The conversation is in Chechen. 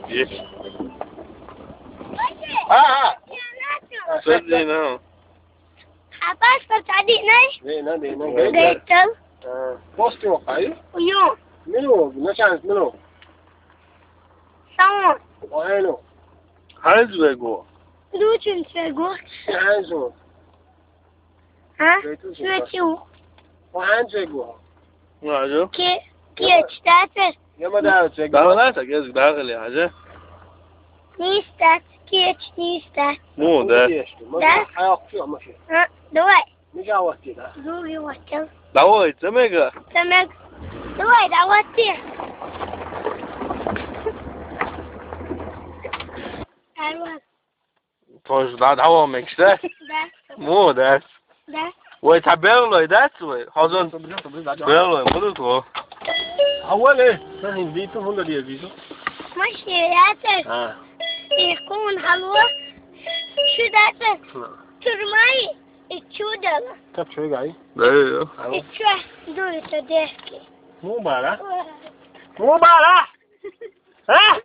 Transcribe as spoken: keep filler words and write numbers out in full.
Geç. Aha. Söz değil ha. Pasport عندي هنا. Değil, ne değil, ne değil. قلت له. Ha. Post yok, hayır. Yok. Ne oldu? Ne şans, ne oldu? Tamam. Aynen. Heinz Vego. Lutschen Vego. Heinz Vego. Ha? Lutschen Vego. Heinz Vego. Heinz Vego. Ke, ke, çtete. Yama da Vego. Daha ne sak, yazık, daha kıl ya, hacı. Nistat, ke, nistat. Mu da. Da. Hayok yok mu şey? Ha, давай. Мега ватти, да? Дуги ватти. Давай, цемега. Цемег. Давай, давай ты. Арван. Тоже, да, давай, мексе. Да. Му, да. Да. Ой, та белый, да, свой. Хозон. Белый, буду то. А вот, э, сахин, биту, хунда, диа, биту. Маши, я ты. А. И кун халва. Сюда ты. Турмай. И чудо. Кап чё, гай? Да, да, да. И чё? Дует дерки. Мубара. Мубара! А?